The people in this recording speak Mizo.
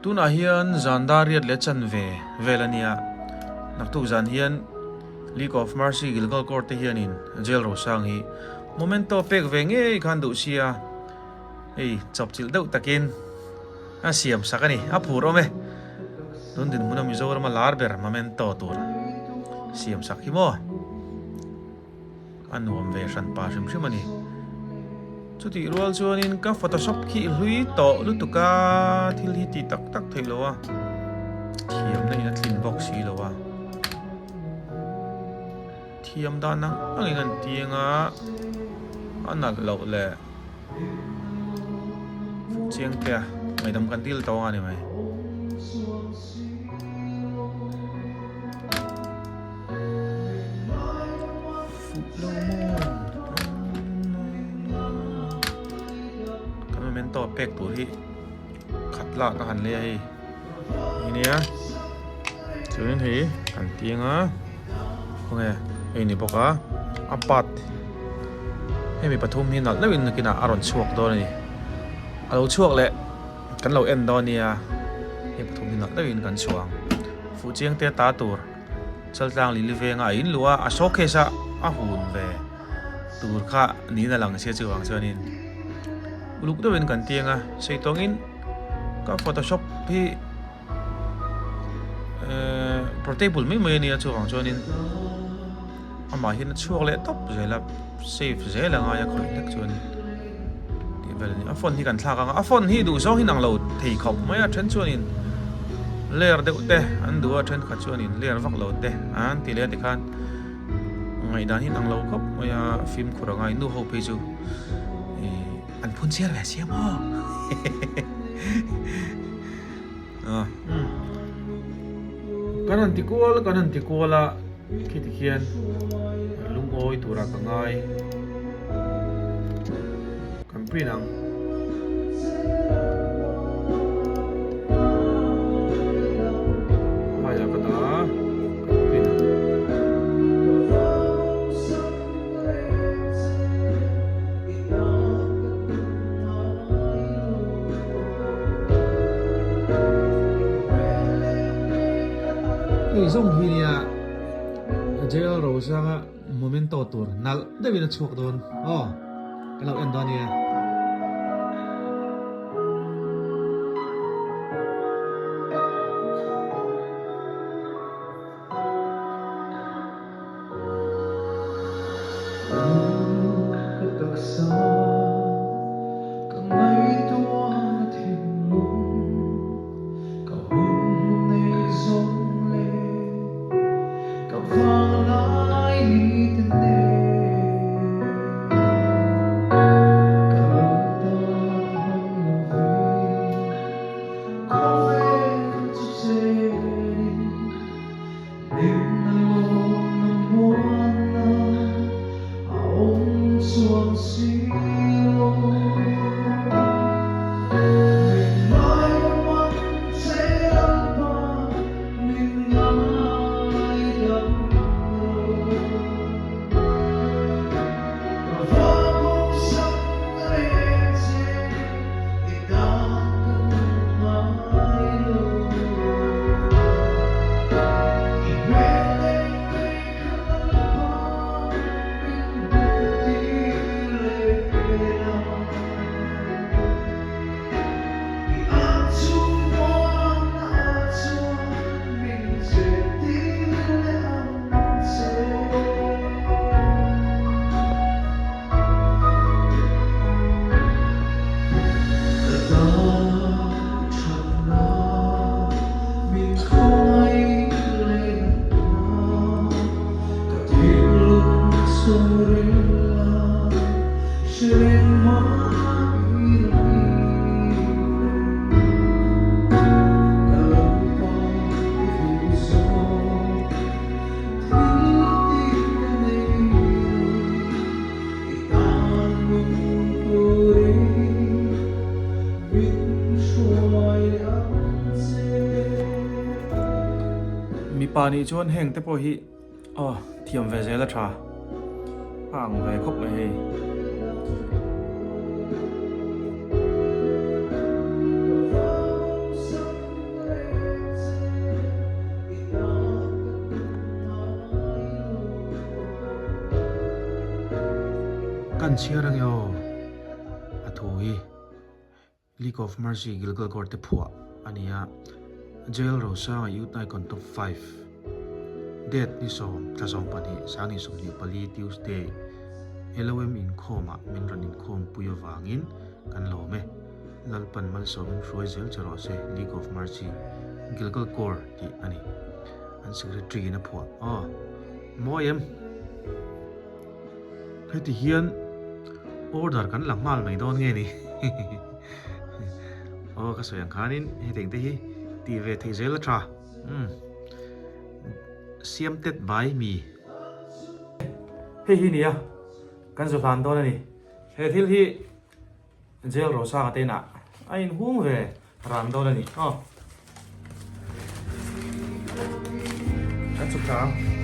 Tunah hian zan dar riat leh chanve vel a nia. Naktuk zan hian League of Mercy Gilgal Court te hianin Jail Rosang hi Momento pek ve ngei khan duh sia hei chawpchilh deuh takin a siam sak a ni. A phur awm e. Tun dinhmuna Mizorama lar ber Momento tur siam sak hi maw? A nuam ve hran pa hrim hrim a ni. Chutih rual chuanin ka photoshop khi hlui tawh lutuk a, thil hi ti tak tak theih lo a, thiamna in a tlin bawk si lo a. Thiam dan ang angin an tiang a, a nalh loh leh fuh chiang te a, ngaihdam kan dil tawh ang a ni mai. Kan memento pek tur hi khat lak a han lei a hei hei nia chuanin hei kan tiang a khawnge hei ni bawk a a part hemi pathum hi nalh deuhin nakinah a rawn chhuak dawn a ni a lo chhuak leh. Kan lo en dawn nia, hei pathum hi nalh deuhin kan chhuah ang. Fuhchiang te ta tur Chaltlang Lili venga a in luh a, a showcase a a hun ve tur kha niin a lang sia chuvang chuanin uluk deuhin kan tiang a, sawi tawngin ka photoshop hi ehh portable mai mai a nia chuvang chuanin amah hian a chhuak leh tawp zel a save zel a ngai a khawih hlek chuan tih vel a ni a phone hi kan thlak ang a a phone hi duh zawng hi nang lo thei khawp mai a then chuanin ler deuh te an duh a thenkhat chuanin ler vak lo te an ti leh a tikhan ngaihdan hi nang lo khawp mai a fimkhur a ngai nu ho phei chu ih an phun chiar ve sia maw. Kan han ti kual kan han ti kual a khi ti khian lungawi turah ka ngai kan print ang. Haiah ka dah a kan print ang. Hei zawng hi nia Jail Rosanga momento tur nalh deuhin a chhuak dawn aw ka lo en dawn nia. Mipa nih chuan heng te pawh hi aw thiam ve zel a tha a ang ve khawp mai hei. Kan chhiar ange aw a thu hi League of Mercy Gilgal Court te phuah a ni a, Jail Rosanga Youth Icon Top 5 Date ni sawm thla 12 2024 Tuesday LOM inkhawmah min rawn inkhawm pui avangin kan lawm e. Lalpan malsawmin hruai zel che rawh se League of Mercy Gilgal Corps tih a ni. An secretary in a phuah aw mawi em? Heti hian order kan la nghal mai dawn nge ni? Aw ka sawi ang khanin hetiang te hi tih ve theih zel a tha. Umm siam tet bai mi. Hei hi nia kan zu hlan dawn a ni. He thil hi Jail Rosanga te inah a inhung ve ran dawn a ni aw. Kan chhuk thla ang.